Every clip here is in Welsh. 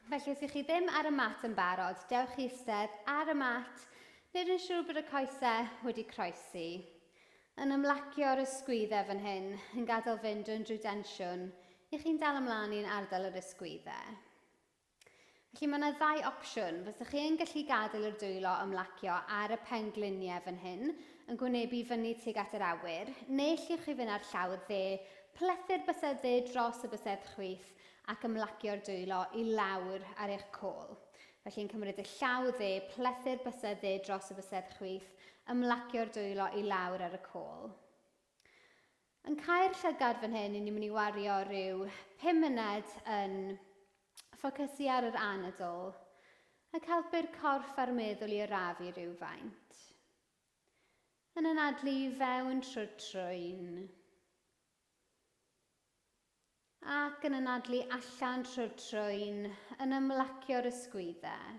Felly os ych chi ddim ar y mat yn barod, dewch i eistedd ar y mat, wneud yn siŵr bod y coesau wedi croesi. Yn ymlacio'r ysgwyddau fan hyn, yn gadael fynd unrhyw densiwn i chi'n dal ymlaen i'n ardal yr ysgwyddau. Felly mae yna ddau opsiwn. Fysech chi yn gallu gadael yr dwylo ymlacio ar y pengliniau fan hyn, yn gwynebu fyny tuag at yr awyr, neu llwch chi fynd ar llaw dde, plethu'r bysedd dde dros y bysedd chwith, ac ymlacio'r dwylo i lawr ar eich côl. Felly yn cymryd y llaw dde, plethu'r bysedd dde dros y bysedd chwith, ymlacio'r dwylo i lawr ar y côl. Yn cau'r llygad fan hyn, ni'n mynd i wario rhyw 5 munud yn ffocysu ar yr anadl ac helpu'r corff a'r meddwl i arafu rhywfaint. Yn anadlu i fewn trwy'r trwyn. Ac yn anadlu allan trwy'r trwyn, yn ymlacio'r ysgwyddau.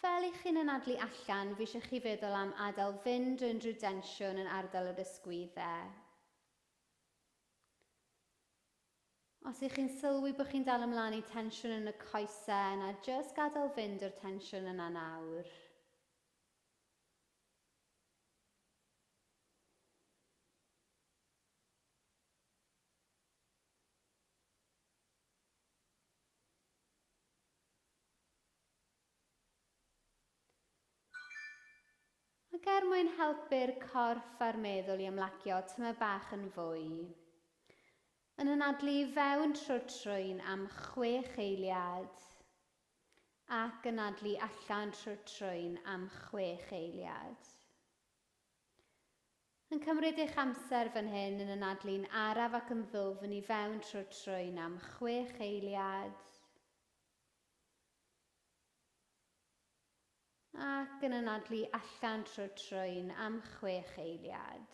Fel i chi'n anadlu allan, fi eisiau chi feddwl am adael fynd unrhyw densiwn yn ardal yr ysgwyddau. Os ych chi'n sylwi bod chi'n dal ymlaen i tensiwn yn y coesau, yna jyst gadael fynd o'r tensiwn yna nawr. Ac er mwyn helpu'r corff a'r meddwl i ymlacio tymed bach yn fwy, yn anadlu i fewn trwy'r trwyn am chwech eiliad ac anadlu allan trwy'r trwyn am chwech eiliad. Yn cymryd eich amser fan hyn yn anadlu'n araf ac yn ddwfn i fewn trwy'r trwyn am chwech eiliad. Ac yn anadlu allan trwy'r trwyn am chwech eiliad.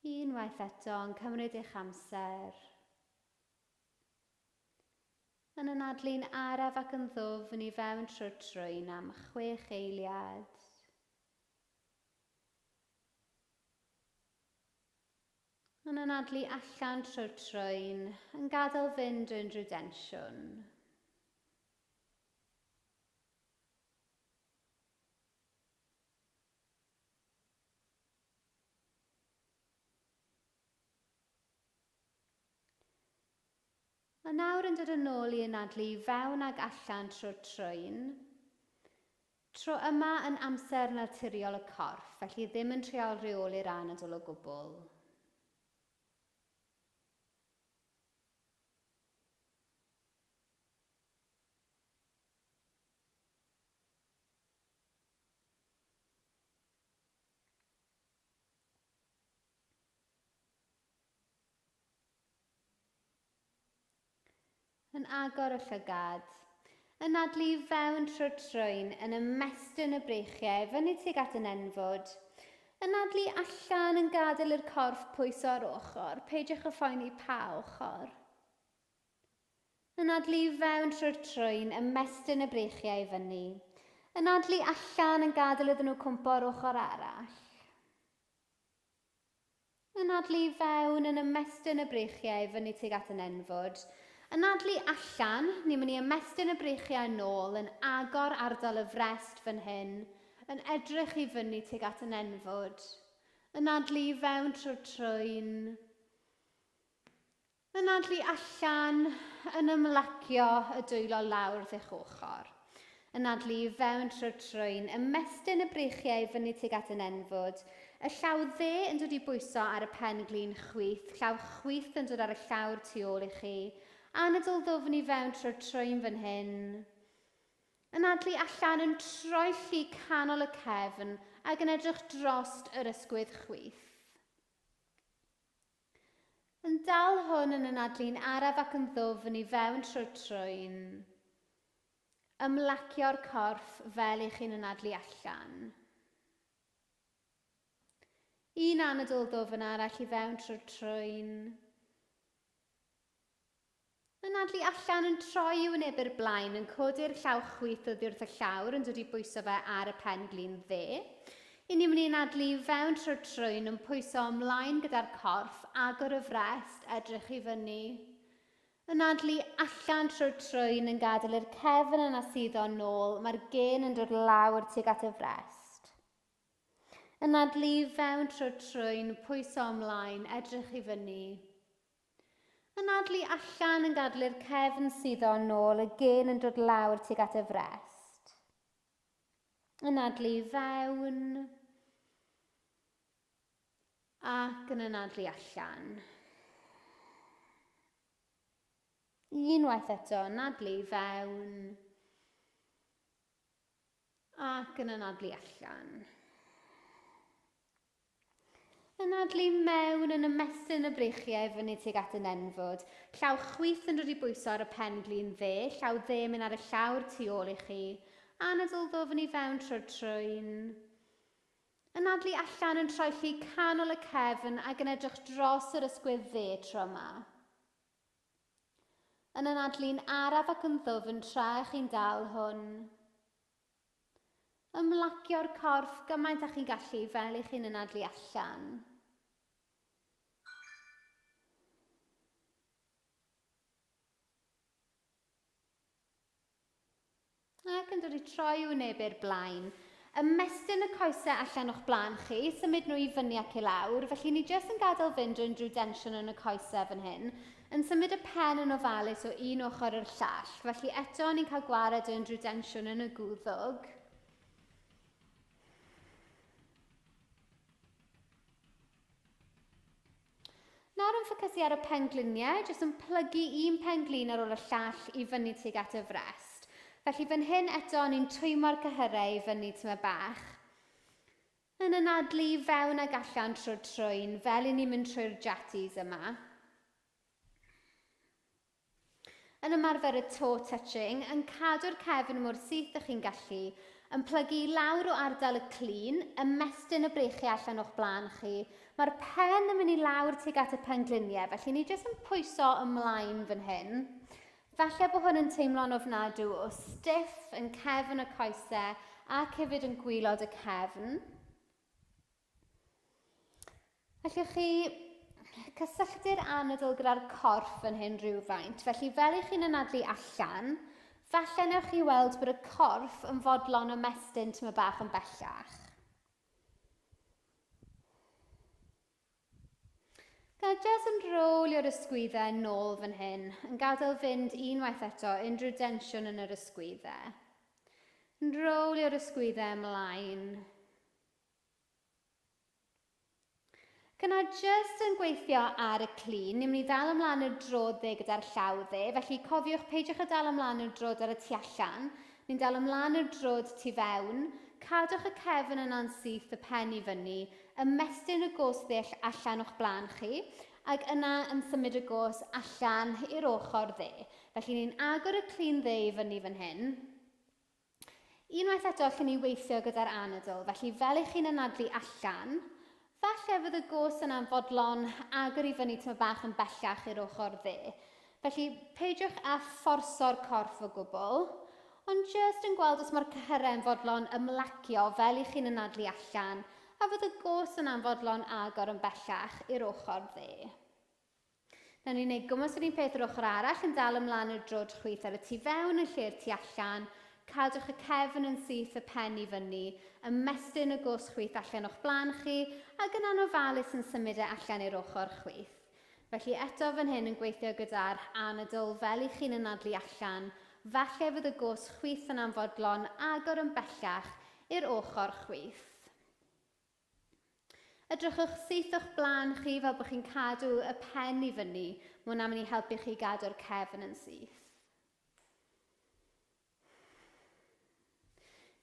Unwaith eto, yn cymryd eich amser. Yn anadlu'n araf ac yn ddwfn i fewn trwy'r trwyn am chwech eiliad. Yn anadlu allan trwy'r trwyn, yn gadael fynd unrhyw densiwn. A nawr yn dod yn ôl i anadlu i fewn ag allan trwy'r trwyn. Tro yma yn amser naturiol y corff, felly ddim yn trial rheoli'r anadl o gwbl. Yn agor y llygad. Yn adlu i fewn trwy'r trwyn, yn ymestyn y breichiau fyny tuag at y nenfwd. Yn adlu allan yn gadael i'r corff pwyso ar ochr, peidiwch â phoeni pa ochr. Anadlu i fewn trwy'r trwyn, ymestyn y breichiau i fyny. Anadlu allan yn gadael iddyn nhw cwmpo ar ochr arall. Anadlu i fewn yn ymestyn y breichiau i fyny tuag at y nenfwd. Anadlu allan, ni'n mynd i ymestyn y breichiau yn ôl, yn agor ardal y frest fan hyn, yn edrych i fyny tuag at y nenfwd. Anadlu i fewn trwy'r trwyn. Anadlu allan, yn ymlacio y dwylo lawr wrth eich ochr. Anadlu i fewn trwy'r trwyn, ymestyn y breichiau i fyny tuag at y nenfwd. Y llaw dde yn dod i bwyso ar y pen glin chwith, llaw chwith yn dod ar y llawr tu ôl i chi. Anadl ddwfn i fewn trwy'r trwyn fan hyn. Anadlu allan yn troelli canol y cefn ac yn edrych drost yr ysgwydd chwith. Yn dal hwn yn anadlu'n araf ac yn ddwfn i fewn trwy'r trwyn. Ymlacio'r corff fel i chi'n anadlu allan. Un anadl ddwfn arall i fewn trwy'r trwyn. Anadlu allan yn troi i wynebu'r blaen, yn codi'r llaw chwith oddi wrth y llawr, yn dod i bwyso fe ar y pen glin dde. I ni'n mynd i anadlu fewn trwy'r trwyn, yn pwyso ymlaen gyda'r corff, agor y frest, edrych i fyny. Anadlu allan trwy'r trwyn yn gadael i'r cefn yna suddo nôl, mae'r gen yn dod lawr tuag at y frest. Anadlu fewn trwy'r trwyn, pwyso ymlaen, edrych i fyny. Anadlu allan yn gadael i'r cefn suddo nôl, y gen yn dod lawr tuag at y frest. Anadlu fewn ac yn anadlu allan. Unwaith eto, anadlu fewn ac yn anadlu allan. Anadlu mewn yn ymestyn y breichiau fyny tuag at y nenfwd. Llaw chwith yn dod i bwyso ar y pen glin dde, llaw dde mynd ar y llawr tu ôl i chi. Anadl ddwfn i fewn trwy'r trwyn. Anadlu allan yn troelli canol y cefn ac yn edrych dros yr ysgwydd dde tro yma. Yn anadlu'n araf ac yn ddwfn tra chi'n dal hwn. Ymlacio'r corff gymaint â chi'n gallu fel i chi'n anadlu allan. Ac yn dod i troi wynebu'r blaen. Ymestyn y coesau allan o'ch blaen chi, symud nhw i fyny ac i lawr. Felly ni jyst yn gadael fynd unrhyw densiwn yn y coesau fan hyn. Yn symud y pen yn ofalus o un ochr i'r llall. Felly eto ni'n cael gwared o unrhyw densiwn yn y gwddwg. Nawr yn ffocysu ar y pengliniau, jyst yn plygu un penglin ar ôl y llall i fyny tuag at y frest. Felly fan hyn eto, ni'n twymo'r cyhyrau i fyny tyma bach. Yn anadlu fewn ag allan trwy'r trwyn, fel i ni'n mynd trwy'r jatis yma. Yn ymarfer y toe touching, yn cadw'r cefn mor syth ych chi'n gallu, yn plygu i lawr o ardal y clun, ymestyn y breichiau allan o'ch blaen chi. Mae'r pen yn mynd i lawr tuag at y pengliniau, felly ni jyst yn pwyso ymlaen fan hyn. Falle bod hwn yn teimlo'n ofnadw o stiff yn cefn y coesau ac hefyd yn gwylod y cefn. Allwch chi cysylltu'r anadl gyda'r corff yn hyn rhywfaint. Felly fel i chi'n anadlu allan, falle newch chi weld bod y corff yn fodlon ymestyn tyma bach yn bellach. Gael jyst yn rowlio'r ysgwyddau nôl fan hyn, yn gadael fynd unwaith eto unrhyw densiwn yn yr ysgwyddau. Yn rowlio'r ysgwyddau ymlaen. Gyna jyst yn gweithio ar y clun, ni'n mynd i ddal ymlaen y drod dde gyda'r llaw dde, felly cofiwch peidiwch â dal ymlaen y drod ar y tu allan, ni'n dal ymlaen y drod tu fewn, cadwch y cefn yna'n syth, y pen i fyny, ymestyn y gos dde allan o'ch blaen chi, ac yna yn symud y gos allan i'r ochr dde. Felly ni'n agor y clun dde i fyny fan hyn. Unwaith eto, allwn ni weithio gyda'r anadl, felly fel i chi'n anadlu allan, falle fydd y gos yna'n fodlon agor i fyny tyma bach yn bellach i'r ochr dde. Felly peidiwch â fforso'r corff o gwbl, ond jyst yn gweld os mae'r cyhyrau yn fodlon ymlacio fel i chi'n anadlu allan, a fydd y gos yna'n fodlon agor yn bellach i'r ochr dde. Nawn ni wneud gwmws yr un peth yr ochr arall yn dal ymlaen i'r drod chwith ar y tu fewn yn lle'r tu allan. Cadwch y cefn yn syth, y pen i fyny, ymestyn y gos chwith allan o'ch blaen chi ac yn anofalus yn symud e allan i'r ochr chwith. Felly eto fan hyn yn gweithio gyda'r anadl fel i chi'n anadlu allan, falle fydd y gos chwith yn anfodlon agor yn bellach i'r ochr chwith. Edrychwch syth o'ch blaen chi fel bod chi'n cadw y pen i fyny. Mae hwnna'n mynd i helpu chi gadw'r cefn yn syth.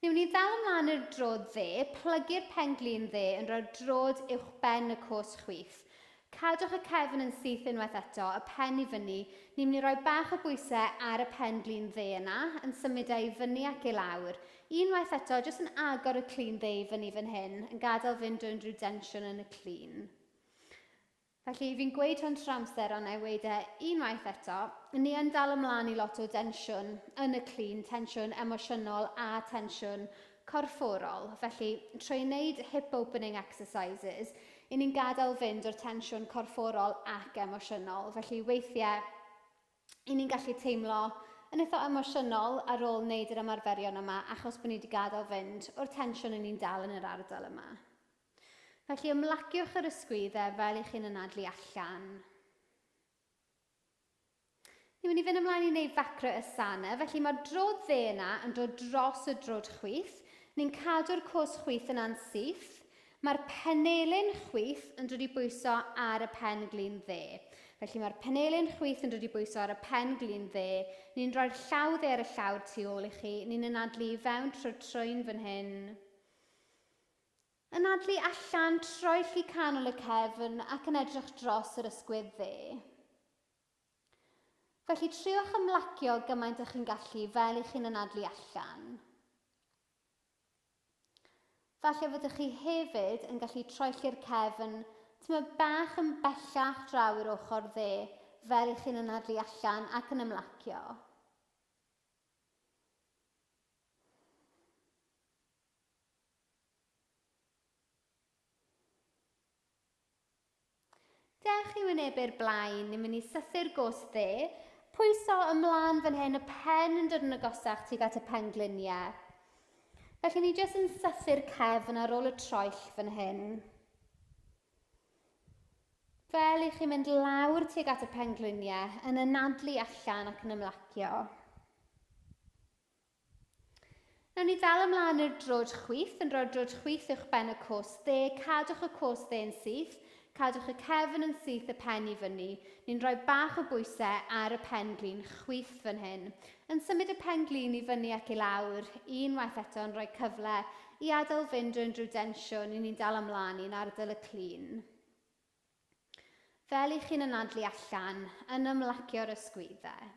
Newn ni ddal ymlaen i'r drod dde, plygu'r pen-glin dde yn rhoi'r drod uwch ben y cos chwith. Cadwch y cefn yn syth unwaith eto, y pen i fyny. Ni'n mynd i roi bach o bwysau ar y pen glin dde yna, yn symud e i fyny ac i lawr. Unwaith eto, jyst yn agor y clun dde i fyny fan hyn, yn gadael fynd o unrhyw densiwn yn y clun. Felly, fi'n gweud hwn trwy amser, ond na i weud e unwaith eto, ni yn dal ymlaen i lot o densiwn yn y clun, tensiwn emosiynol a tensiwn corfforol. Felly, trwy wneud hip opening exercises, i ni'n gadael fynd o'r tensiwn corfforol ac emosiynol. Felly, weithiau, i ni'n gallu teimlo yn eitha emosiynol ar ôl wneud yr ymarferion yma achos bod ni wedi gadael fynd o'r tensiwn i ni'n dal yn yr ardal yma. Felly ymlaciwch yr ysgwyddau fel i chi'n anadlu allan. Ni'n mynd i fynd ymlaen i wneud Vakra Asana, felly mae'r drod dde yna yn dod dros y drod chwith. Ni'n cadw'r cos chwith yna'n syth. Mae'r penelin chwith yn dod i bwyso ar y pen glin dde. Felly mae'r penelin chwith yn dod i bwyso ar y pen glin dde. Ni'n rhoi'r llaw dde ar y llawr tu ôl i chi. Ni'n anadlu i fewn trwy'r trwyn fan hyn. Anadlu allan, troelli canol y cefn ac yn edrych dros yr ysgwydd dde. Felly triwch ymlacio gymaint â chi'n gallu fel i chi'n anadlu allan. Falle fyddwch chi hefyd yn gallu troelli'r cefn tyma bach yn bellach draw i'r ochr dde fel i chi'n anadlu allan ac yn ymlacio. Dewch i wynebu'r blaen, ni'n mynd i sythu'r gos dde, pwyso ymlaen fan hyn, y pen yn dod yn agosach tuag at y pengliniau. Felly ni jyst yn sythu'r cefn ar ôl y troell fan hyn. Fel i chi mynd lawr tuag at y pengliniau, yn anadlu allan ac yn ymlacio. Nawn ni ddal ymlaen i'r drod chwith, yn rhoi'r drod chwith uwch ben y cos dde, cadwch y cos dde yn syth, cadwch y cefn yn syth y pen i fyny. Ni'n rhoi bach o bwysau ar y pen glin chwith fan hyn. Yn symud y pen glin i fyny ac i lawr, unwaith eto yn rhoi cyfle i adael fynd o unrhyw densiwn i ni'n dal ymlaen i'n ardal y clun. Fel i chi'n anadlu allan, yn ymlacio'r ysgwyddau.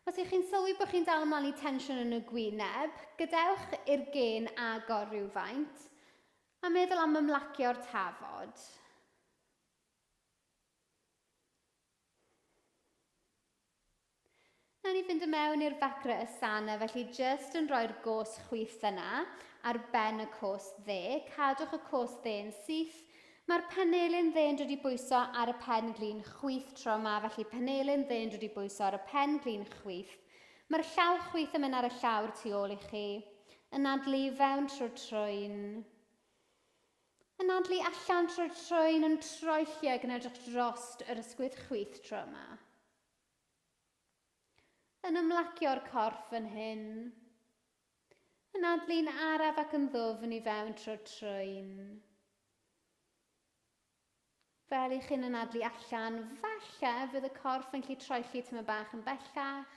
Os ych chi'n sylwi bod chi'n dal ymlaen i tensiwn yn y gwyneb, gadewch i'r gen agor rhywfaint a meddwl am ymlacio'r tafod. Nawn ni fynd y mewn i'r Vakra Asana, felly jyst yn rhoi'r gos chwith yna ar ben y cos dde. Cadwch y cos dde yn syth. Mae'r penelin dde yn dod i bwyso ar y pen glin chwith tro yma, felly penelin dde yn dod i bwyso ar y pen glin chwith. Mae'r llaw chwith yn mynd ar y llawr tu ôl i chi. Anadlu fewn trwy'r trwyn. Anadlu allan trwy'r trwyn yn troelli ac yn edrych drost yr ysgwydd chwith tro yma. Yn ymlacio'r corff yn hyn. Anadlu'n araf ac yn ddwfn i fewn trwy'r trwyn. Fel i chi'n anadlu allan, falle fydd y corff yn gallu troelli tyma bach yn bellach.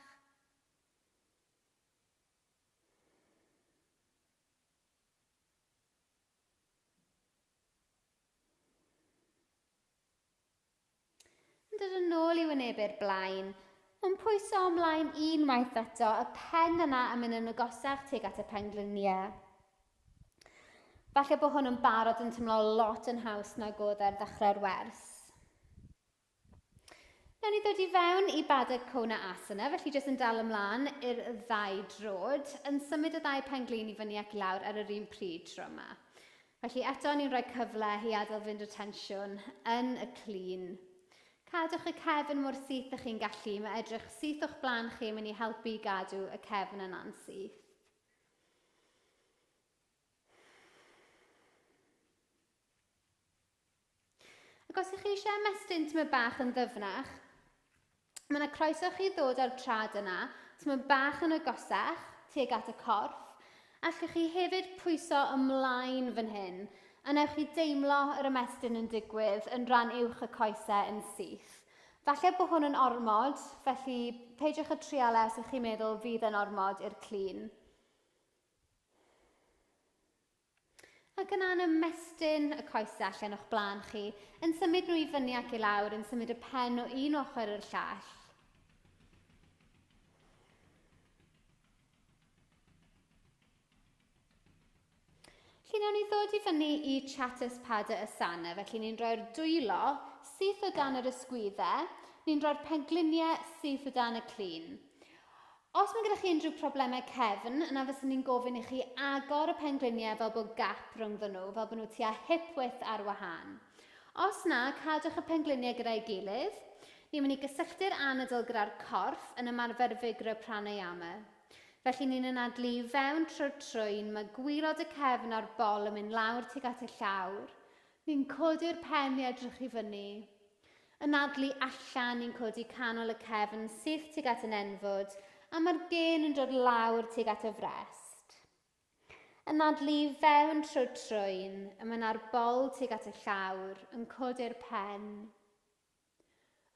Yn dod yn ôl i wynebu'r blaen, yn pwyso ymlaen unwaith eto, y pen yna yn mynd yn agosach tuag at y pengliniau. Falle bod hwn yn barod yn teimlo lot yn haws nag oedd ar ddechrau'r wers. Nawn ni ddod i fewn i Baddha Kona Asana, felly jyst yn dal ymlaen i'r ddau drod, yn symud y ddau pen-glin i fyny ac i lawr ar yr un pryd tro yma. Felly eto ni'n rhoi cyfle i adael fynd o tensiwn yn y clun. Cadwch y cefn mor syth â chi'n gallu, mae edrych syth o'ch blaen chi yn mynd i helpu i gadw y cefn yna'n syth. Ac os ych chi eisiau ymestyn tyma bach yn ddyfnach, mae yna croeso chi ddod â'r trad yna, tyma bach yn agosach tuag at y corff. Allwch chi hefyd pwyso ymlaen fan hyn, a newch chi deimlo yr ymestyn yn digwydd yn rhan uwch y coesau yn syth. Falle bod hwn yn ormod, felly peidiwch â trial e os ych chi'n meddwl fydd yn ormod i'r clun. Ac Ac yna'n ymestyn y coesau allan o'ch blaen chi, yn symud nhw i fyny ac i lawr, yn symud y pen o un ochr i'r llall. Felly nawn ni ddod i fyny i Chatus Pada Asana, felly ni'n rhoi'r dwylo syth o dan yr ysgwyddau, ni'n rhoi'r pengliniau syth o dan y clun. Os mae gyda chi unrhyw problemau cefn, yna fyswn ni'n gofyn i chi agor y pengliniau fel bod gap rhyngddyn nhw, fel bod nhw tua hip width ar wahân. Os na, cadwch y pengliniau gyda'i gilydd. Ni'n mynd i gysylltu'r anadl gyda'r corff yn ymarfer Vigra Pranayama. Felly ni'n anadlu i fewn trwy'r trwyn, mae gwylod y cefn a'r bol yn mynd lawr tuag at y llawr. Ni'n codi'r pen i edrych i fyny. Anadlu allan, ni'n codi canol y cefn syth tuag at y nenfwd, a mae'r gên yn dod lawr tuag at y frest. Anadlu i fewn trwy'r trwyn, y mae'n ar bol tuag at y llawr, yn codi'r pen.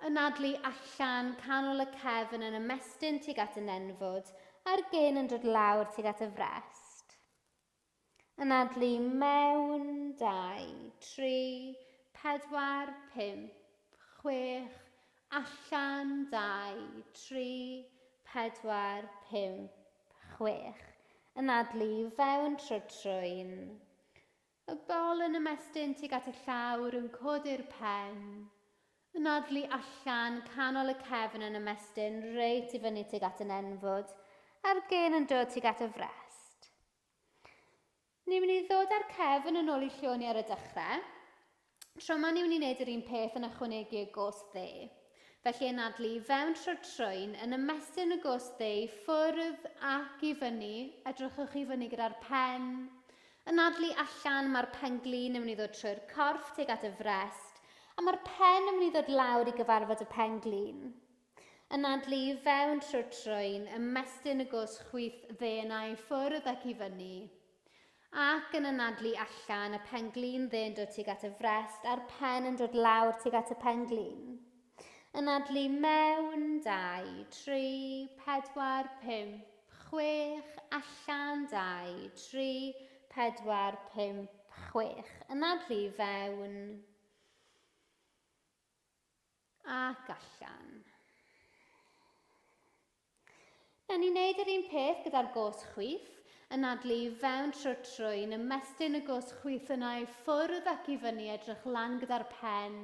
Anadlu allan, canol y cefn yn ymestyn tuag at y nenfwd, a'r gên yn dod lawr tuag at y frest. Anadlu mewn, 2, 3, 4, 5, 6, allan, 2, 3, 4, 5, 6. Anadlu fewn trwy'r trwyn. Y bol yn ymestyn tuag at y llawr yn codi'r pen. Anadlu allan, canol y cefn yn ymestyn reit i fyny tuag at y nenfwd, a'r gên yn dod tuag at y frest. Ni'n mynd i ddod â'r cefn yn ôl i lle o'n i ar y dechrau. Tro yma ni'n mynd i wneud yr un peth yn ychwanegu y gos dde. Felly anadlu i fewn trwy'r trwyn, yn ymestyn y gos dde i ffwrdd ac i fyny, edrychwch i fyny gyda'r pen. Anadlu allan, mae'r pen glin yn mynd i ddod trwy'r corff tuag at y frest, a mae'r pen yn mynd i ddod lawr i gyfarfod y pen glin. Anadlu i fewn trwy'r trwyn, ymestyn y gos chwith dde yna i ffwrdd ac i fyny. Ac yn anadlu allan, y pen-glin dde'n dod tuag at y frest a'r pen yn dod lawr tuag at y pen-glin. Anadlu mewn, 2, 3, 4, 5, 6, allan, 2, 3, 4, 5, 6. Anadlu fewn ac allan. Nawn ni wneud yr un peth gyda'r gos chwith, anadlu i fewn trwy'r trwyn, ymestyn y gos chwith yna i ffwrdd ac i fyny, edrych lan gyda'r pen,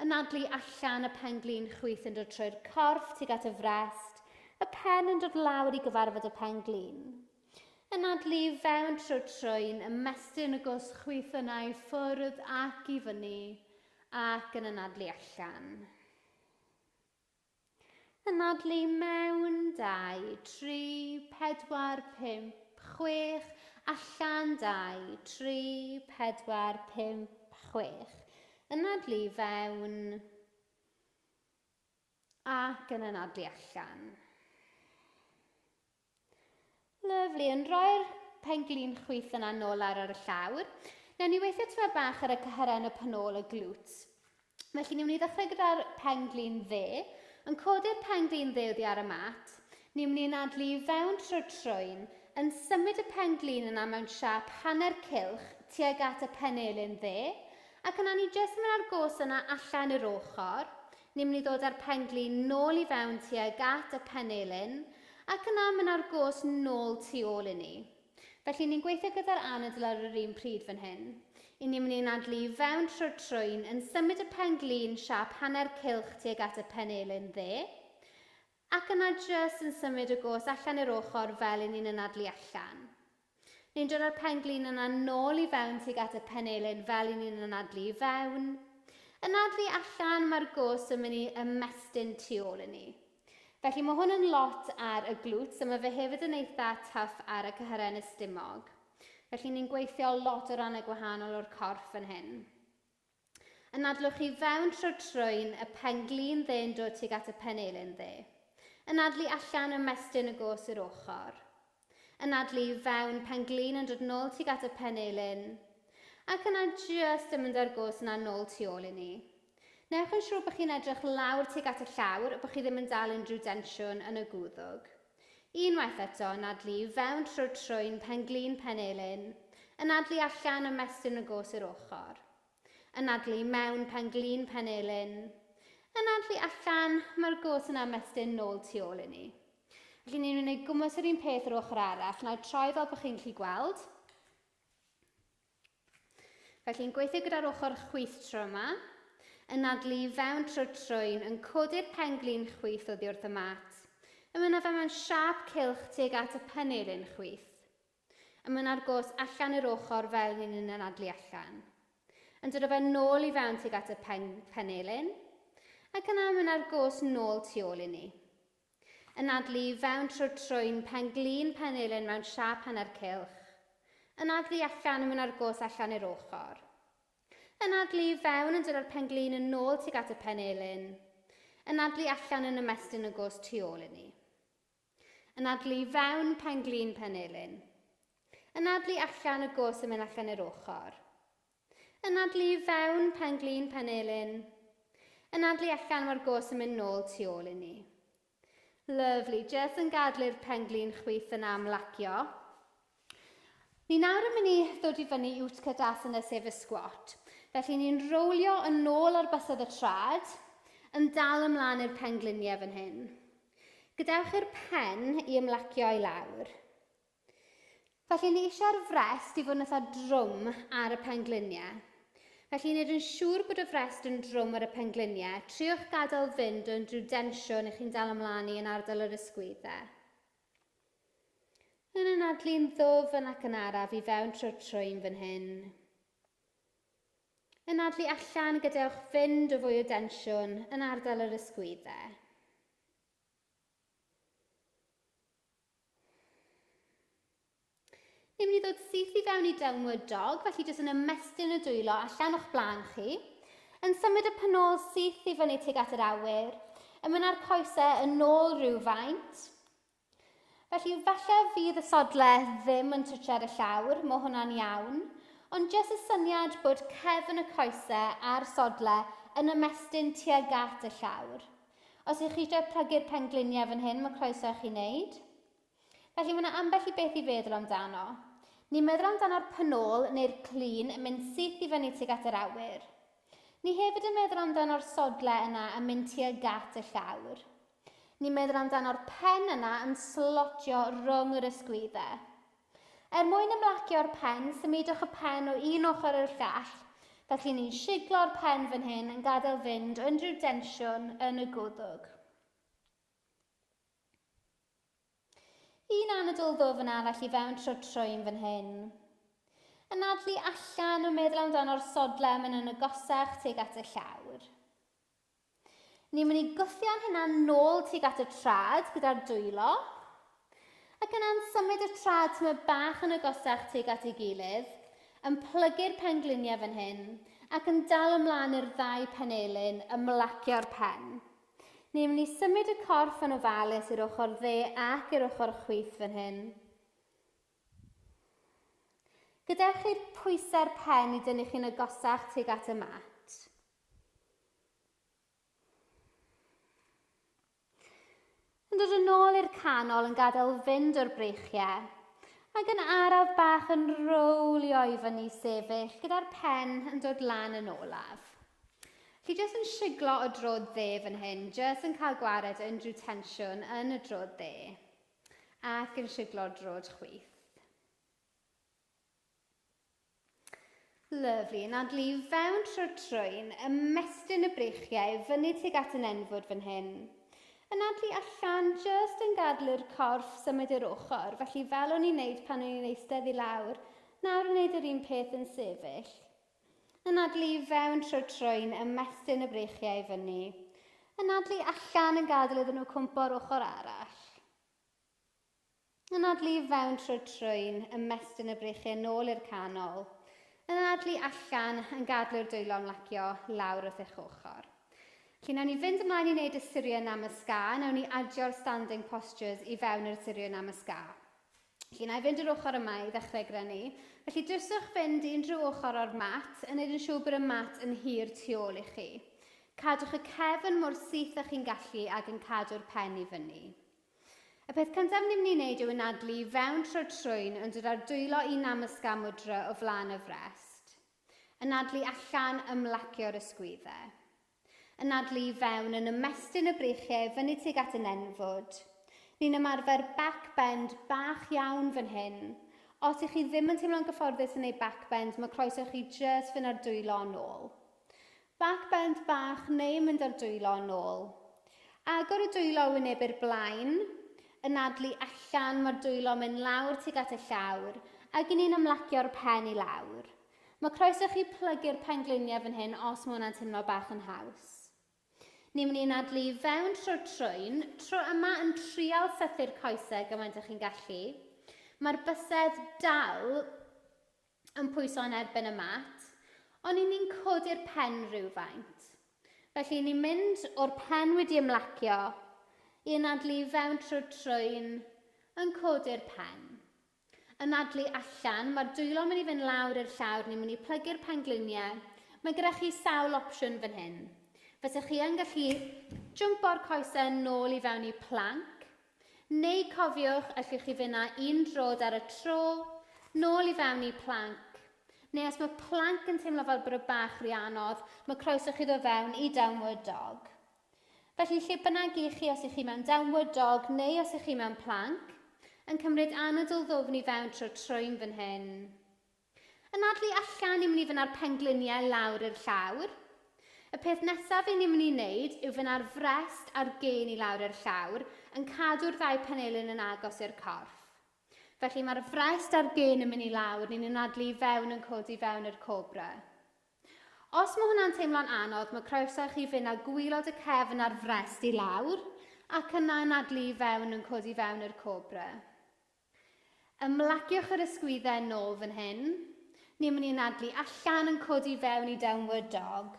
anadlu allan y pen glin chwith yn dod trwy'r corff tuag at y frest, y pen yn dod lawr i gyfarfod y pen glin. Anadlu i fewn trwy'r trwyn, ymestyn y gos chwith yna i ffwrdd ac i fyny, ac yn anadlu allan. Anadlu mewn, 2, 3, 4, 5, 6, allan, 2, 3, 4, 5, 6. Anadlu fewn ac yn anadlu allan. Lyfli, yn rhoi'r pen-glin chwith yna nôl ar ar y llawr. Newn ni weithio tyma bach ar y cyhyrau yn y penôl y glutes. Felly ni'n mynd i ddechrau gyda'r pen-glin dde. Yn codi'r pen-glin dde oddi ar y mat, ni'n mynd i anadlu i fewn trwy'r trwyn, yn symud y pen-glin yna mewn siâp hanner cylch tuag at y penelin dde, ac yna ni jyst yn mynd â'r gos yna allan i'r ochr. Ni'n mynd i ddod â'r pen-glin nôl i fewn tuag at y penelin, ac yna mynd â'r gos nôl tu ôl i ni. Felly ni'n gweithio gyda'r anadl ar yr un pryd fan hyn. I ni'n mynd i anadlu i fewn trwy'r trwyn, yn symud y pen glin siâp hanner cylch tuag at y penelin dde, ac yna jyst yn symud y gos allan i'r ochr fel i ni'n anadlu allan. Ni'n dod â'r pen glin yna nôl i fewn tuag at y penelin fel i ni'n anadlu i fewn. Anadlu allan, mae'r gos yn mynd i ymestyn tu ôl i ni. Felly mae hwn yn lot ar y glutes a mae fe hefyd yn eitha tough ar y cyhyrau yn y stumog. Felly ni'n gweithio lot o rannau gwahanol o'r corff fan hyn. Anadlwch chi fewn trwy'r trwyn, y pen-glin dde'n dod tuag at y penelin dde. Anadlu allan, ymestyn y gos i'r ochr. Anadlu i fewn, pen-glin yn dod nôl tuag at y penelin. Ac yna jyst yn mynd â'r gos yna nôl tu ôl i ni. Newch yn siŵr bod chi'n edrych lawr tuag at y llawr, bod chi ddim yn dal unrhyw densiwn yn y gwddwg. Unwaith eto, anadlu i fewn trwy'r trwyn, pen-glin, penelin. Anadlu allan, ymestyn y gos i'r ochr. Anadlu i mewn, pen-glin, penelin. Anadlu allan, mae'r gos yn ymestyn nôl tu ôl i ni. Felly ni'n mynd i gwmws yr un peth yr ochr arall. Na i troi fel bod chi'n gallu gweld. Felly yn gweithio gyda'r ochr chwith tro yma, anadlu i fewn trwy'r trwyn, yn codi'r pen-glin chwith oddi wrth y mat. Yn mynd â fe mewn siâp cylch tuag at y penelin chwith. Yn mynd â'r gos allan i'r ochr fel ni'n yn anadlu allan. Yn dod â fe nôl i fewn tuag at y pen, penelin, ac yna yn mynd â'r gos nôl tu ôl i ni. Anadlu i fewn trwy'r trwyn, pen-glin penelin mewn siâp hanner cylch. Anadlu allan yn mynd â'r gos allan i'r ochr. Anadlu i fewn yn dod â'r pen-glin yn ôl tuag at y penelin. Anadlu allan yn ymestyn y gos tu ôl i ni. Anadlu i fewn, pen-glin penelin. Anadlu allan y gos yn mynd allan i'r ochr. Anadlu i fewn, pen-glin, penelin. Anadlu allan, mae'r gos yn mynd nôl tu ôl i ni. Lovely. Jyst yn gadlu'r pen-glin chwith yn amlacio. Ni nawr yn mynd i ddod i fyny i Utkatasana, sef y squat. Felly ni'n rowlio yn ôl ar bysedd y trad, yn dal ymlaen i'r pengliniau fan hyn. Gadewch i'r pen i ymlacio i lawr. Felly ni eisiau'r frest i fod yn eitha drwm ar y pengliniau. Felly i wneud yn siŵr bod y frest yn drwm ar y pengliniau, triwch gadael fynd o unrhyw densiwn i chi'n dal ymlaen i yn ardal yr ysgwyddau. Yn anadlu'n ddwfn ac yn araf i fewn trwy'r trwyn fan hyn. Anadlu allan, gadewch fynd o fwy o densiwn yn ardal yr ysgwyddau. Ni'n mynd i ddod syth i fewn i downward dog, felly jyst yn ymestyn y dwylo allan o'ch blaen chi, yn symud y penôl syth i fyny tuag at yr awyr, yn mynd â'r coesau yn ôl rhywfaint. Felly falle fydd y sodle ddim yn twtio ar y llawr, mae hwnna'n iawn, ond jyst y syniad bod cefn y coesau a'r sodle yn ymestyn tuag at y llawr. Os ych chi eisiau plygu'r pengliniau fan hyn, mae croeso i chi wneud. Felly mae yna ambell i beth i feddwl amdano. Ni'n meddwl amdano'r penôl neu'r clun yn mynd syth i fyny tuag at yr awyr. Ni hefyd yn meddwl amdano'r sodle yna yn mynd tuag at y llawr. Ni'n meddwl amdano'r pen yna yn slotio rhwng yr ysgwyddau. Er mwyn ymlacio'r pen, symudwch y pen o un ochr i'r llall. Felly ni'n siglo'r pen fan hyn yn gadael fynd unrhyw densiwn yn y gwddwg. Un anadl ddwfn arall i fewn trwy'r trwyn fan hyn. Anadlu allan yn meddwl amdano'r sodle yn mynd yn agosach tuag at y llawr. Ni'n mynd i gwthio'n hynna nôl tuag at y trad gyda'r dwylo. Ac yna'n symud y trad tyma bach yn agosach tuag at ei gilydd, yn plygu'r pengliniau fan hyn, ac yn dal ymlaen i'r ddau penelin, ymlacio'r pen. Ni'n mynd i symud y corff yn ofalus i'r ochr dde ac i'r ochr chwith fan hyn. Gadewch i'r pwysau'r pen i dynnu chi'n agosach tuag at y mat. Yn dod yn ôl i'r canol yn gadael fynd o'r breichiau ac yn araf bach yn rowlio i fyny sefyll gyda'r pen yn dod lan yn olaf. Chi jyst yn siglo o drod dde fan hyn, jyst yn cael gwared o unrhyw tensiwn yn y drod dde ac yn siglo drod chwith. Lyfli, anadlu i fewn trwy'r trwyn, ymestyn y breichiau fyny tuag at y nenfwd fan hyn. Anadlu allan, jyst yn gadlu'r corff symud i'r ochr, felly fel o'n i'n neud pan o'n i'n eistedd i lawr, nawr yn neud yr un peth yn sefyll. Anadlu i fewn trwy'r trwyn, ymestyn y breichiau fyny. Anadlu allan yn gadael iddyn nhw cwmpo'r ochr arall. Anadlu i fewn trwy'r trwyn, ymestyn y breichiau nôl i'r canol. Anadlu allan, yn gadw'r dwylo'n lacio lawr wrth eich ochr. Felly, nawn ni fynd ymlaen i wneud y Surya Namaskar, nawn ni adio'r standing postures i fewn i'r Surya Namaskar. Felly, na i fynd i'r ochr yma i ddechrau gyda ni. Felly, dwyswch fynd i unrhyw ochr o'r mat, yn neud yn siŵr bod y mat yn hir tu ôl i chi. Cadwch y cefn mor syth â chi'n gallu ac yn cadw'r pen i fyny. Y peth cyntaf ni'n mynd i wneud yw anadlu i fewn trwy'r trwyn yn dod â'r dwylo i Namaskar Mudra o flaen y frest. Anadlu allan, ymlacio'r ysgwyddau. Anadlu i fewn yn ymestyn y breichiau fyny tuag at y nenfwd. Ni'n ymarfer back bend bach iawn fan hyn. Os ych chi ddim yn teimlo'n gyfforddus yn ei back bend, mae croeso i chi jyst fynd â'r dwylo yn ôl. Back bend bach neu mynd â'r dwylo yn ôl. Agor y dwylo wyneb i'r blaen, anadlu allan, mae'r dwylo mynd lawr tuag at y llawr, ac i ni'n ymlacio'r pen i lawr. Mae croeso chi plygu'r pengliniau fan hyn os mae hwnna'n teimlo bach yn haws. Ni'n mynd i anadlu i fewn trwy'r trwyn, tro yma yn trial sythu'r coesau gymaint â chi'n gallu. Mae'r bysedd dal yn pwyso yn erbyn y mat, ond ni'n ni'n codi'r pen rhywfaint. Felly ni'n mynd o'r pen wedi ymlacio i anadlu i fewn trwy'r trwyn yn codi'r pen. Anadlu allan, mae'r dwylo'n mynd i fynd lawr i'r llawr, ni'n mynd i plygu'r pengliniau. Mae gyda chi sawl opsiwn fan hyn. Fysech chi yn gallu jwmpo'r coesau nôl i fewn i plank, neu cofiwch, allwch chi fynd â un drod ar y tro, nôl i fewn i plank. Neu os mae plank yn teimlo fel bod y bach rhy anodd, mae croeso chi ddod fewn i downward dog. Felly, lle bynnag i chi, os ych chi mewn downward dog neu os ych chi mewn plank, yn cymryd anadl ddwfn i fewn trwy'r trwyn fan hyn. Anadlu allan, ni'n mynd i fynd â'r pengliniau lawr i'r llawr. Y peth nesaf i ni'n mynd i wneud yw fynd â'r frest a'r gên i lawr i'r llawr, yn cadw'r ddau penelin yn agos i'r corff. Felly mae'r frest a'r gên yn mynd i lawr, ni'n anadlu i fewn yn codi fewn i'r cobra. Os mae hwnna'n teimlo'n anodd, mae croeso i chi fynd â gwylod y cefn a'r frest i lawr, ac yna anadlu i fewn yn codi fewn i'r cobra. Ymlaciwch yr ysgwyddau nôl fan hyn. Ni'n mynd i anadlu allan yn codi fewn i downward dog.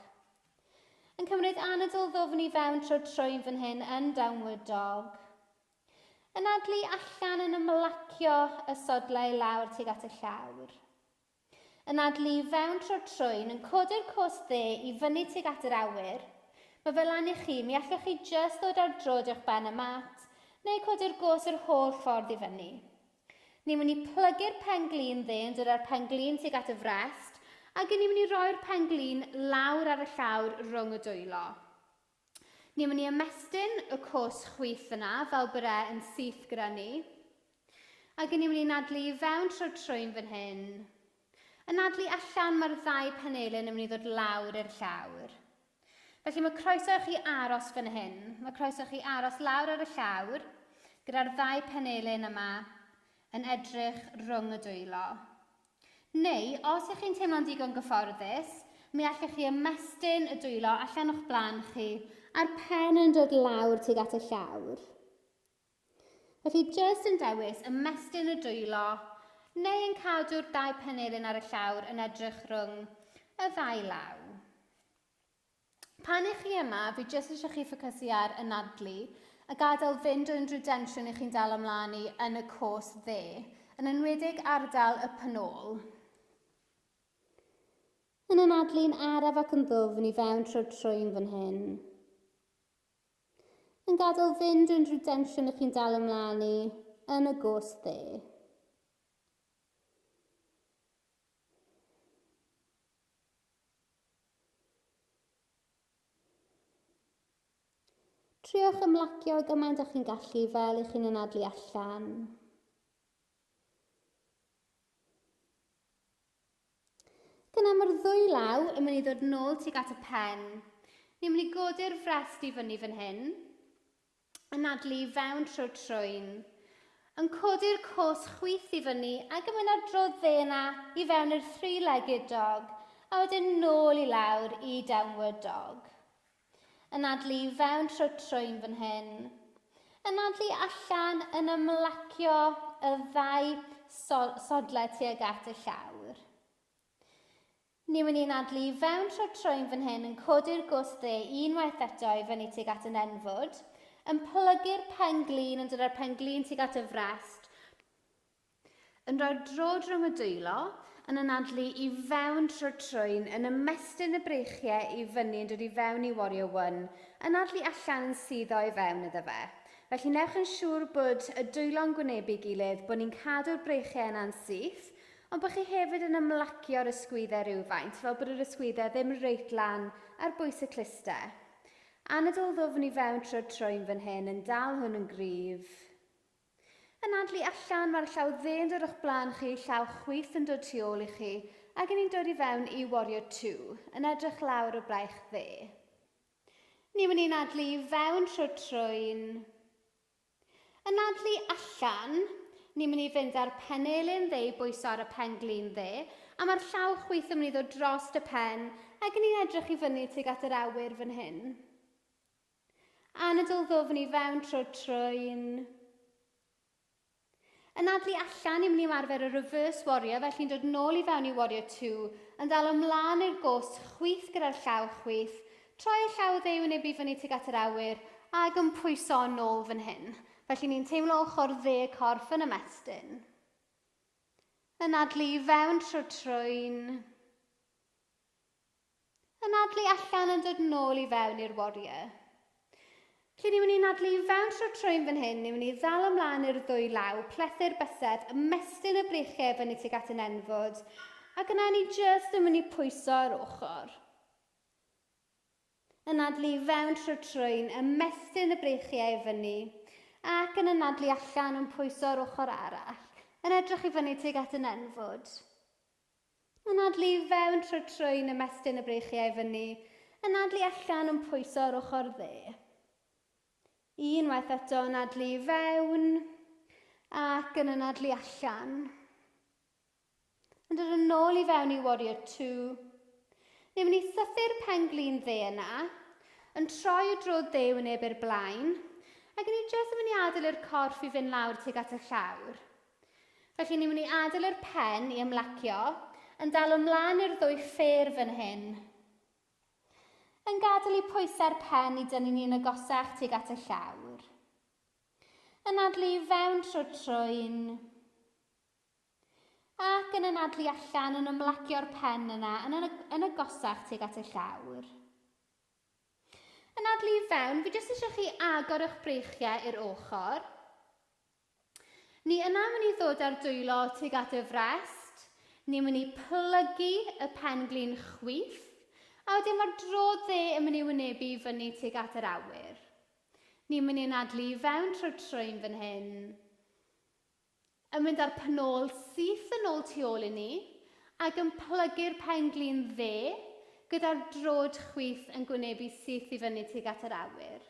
Yn cymryd anadl ddwfn i fewn trwy'r trwyn fan hyn yn downward dog. Anadlu allan yn ymlacio y sodlau lawr tuag at y llawr. Anadlu i fewn trwy'r trwyn, yn codi'r cos dde i fyny tuag at yr awyr. Mae fe lan i chi, mi allwch chi jyst ddod ar droed uwch ben y mat, neu codi'r gos yr holl ffordd i fyny. Ni'n mynd i plygu'r pen glin dde yn dod â'r pen glin tuag at y frest, ac ni'n mynd i roi'r pen glin lawr ar y llawr rhwng y dwylo. Ni'n mynd i ymestyn y cos chwith yna fel bod e yn syth gyda ni. Ac ni'n mynd i nadlu i fewn trwy'r trwyn fan hyn. Anadlu allan mae'r ddau penelin yn mynd i ddod lawr i'r llawr. Felly mae croeso i chi aros fan hyn. Mae croeso i chi aros lawr ar y llawr gyda'r ddau penelin yma yn edrych rhwng y dwylo. Neu, os ych chi'n teimlo'n digon gyfforddus, mi allwch chi ymestyn y dwylo allan o'ch blaen chi a'r pen yn dod lawr tuag at y llawr. Felly, jyst yn dewis ymestyn y dwylo neu yn cadw'r ddau penelin ar y llawr yn edrych rhwng y ddau law. Pan ych chi yma, fi jyst eisiau chi ffocysu ar anadlu a gadael fynd o unrhyw densiwn ych chi'n dal ymlaen i yn y cos dde, yn enwedig ardal y penôl. Yn anadlu'n araf ac yn ddwfn i fewn trwy'r trwyn fan hyn. Yn gadael fynd o unrhyw densiwn ych chi'n dal ymlaen i yn y gos dde. Triwch ymlacio gymaint â chi'n gallu fel i chi'n anadlu allan. Gyna mae'r ddwy law yn mynd i ddod nôl tuag at y pen. Ni'n mynd i godi'r frest i fyny fan hyn. Anadlu i fewn trwy'r trwyn. Yn codi'r cos chwith i fyny ac yn mynd ar dro dde yna i fewn i'r three-legged dog a wedyn nôl i lawr i downward dog. Anadlu i fewn trwy'r trwyn fan hyn. Anadlu allan yn ymlacio y ddau sodle tuag at y llawr. Ni'n mynd i anadlu i fewn trwy'r trwyn fan hyn, yn codi'r gwst dde unwaith eto i fyny tuag at y nenfwd, yn plygu'r pen glin, yn dod â'r pen glin tuag at y frest, yn rhoi'r drod rhwng y dwylo, yn anadlu i fewn trwy'r trwyn, yn ymestyn y breichiau i fyny, yn dod i fewn i Warrior One, anadlu allan yn suddo i fewn iddo fe. Felly newch yn siŵr bod y dwylo'n gwynebu gilydd, bod ni'n cadw'r breichiau yna'n syth, ond bod chi hefyd yn ymlacio'r ysgwyddau rhywfaint, fel bod yr ysgwyddau ddim reit lan ar bwys y clustau. Anadl ddwfn i fewn trwy'r trwyn fan hyn, yn dal hwn yn gryf. Anadlu allan, mae'r llaw dde yn dod o'ch blaen chi, llaw chwith yn dod tu ôl i chi, ac yn ni'n dod i fewn i Warrior 2, yn edrych lawr y braich dde. Ni'n mynd i anadlu i fewn trwy'r trwyn. Anadlu allan, ni'n mynd i fynd â'r penelin dde i bwyso ar y pen glin dde, a mae'r llaw chwith yn mynd i ddod dros y pen, ac yn ni'n edrych i fyny tuag at yr awyr fan hyn. Anadl ddwfn i fewn trwy'r trwyn. Anadlu allan, ni'n mynd i ymarfer y reverse warrior, felly'n dod nôl i fewn i warrior 2, yn dal ymlaen i'r gost chwith gyda'r llaw chwith, troi y llaw dde i wynebu fyny tuag at yr awyr, ac yn pwyso yn ôl fan hyn. Felly ni'n teimlo ochr dde y corff yn ymestyn. Anadlu i fewn trwy'r trwyn. Anadlu allan yn dod nôl i fewn i'r warrior. Felly ni'n mynd i anadlu i fewn trwy'r trwyn fan hyn, ni'n mynd i ddal ymlaen i'r ddwy law, plethu'r bysedd, ymestyn y breichiau fyny tuag at y nenfwd, ac yna ni jyst yn mynd i pwyso ar ochr. Anadlu i fewn trwy'r trwyn, ymestyn y breichiau i fyny, ac yn anadlu allan yn pwyso ar ochr arall, yn edrych i fyny tuag at y nenfwd. Anadlu i fewn trwy'r trwyn, ymestyn y breichiau i fyny. Anadlu allan yn pwyso ar ochr dde. Unwaith eto, anadlu i fewn ac yn anadlu allan. Yn dod yn ôl i fewn i Warrior 2. Ni'n mynd i sythu'r pen glin dde yna, yn troi y dro dde wyneb i'r blaen, ac yn ni jyst yn mynd i adael i'r corff i fynd lawr tuag at y llawr. Felly ni'n mynd i adael yr pen i ymlacio, yn dal ymlaen i'r ddwy ffêr fan hyn. Yn gadael i pwysau'r pen i dynnu ni'n agosach tuag at y llawr. Anadlu i fewn trwy'r trwyn. Ac yn anadlu allan yn ymlacio'r pen yna yn, yn agosach tuag at y llawr. Anadlu i fewn, fi jyst eisiau chi agor eich breichiau i'r ochr. Ni yna mynd i ddod â'r dwylo tuag at y frest. Ni'n mynd i plygu y pen-glin chwith, a wedyn mae'r dro dde yn mynd i wynebu i fyny tuag at yr awyr. Ni'n mynd i anadlu i fewn trwy'r trwyn fan hyn. Yn mynd â'r penôl syth yn ôl tu ôl i ni, ac yn plygu'r pen-glin dde gyda'r drod chwith yn gwynebu syth i fyny tuag at yr awyr.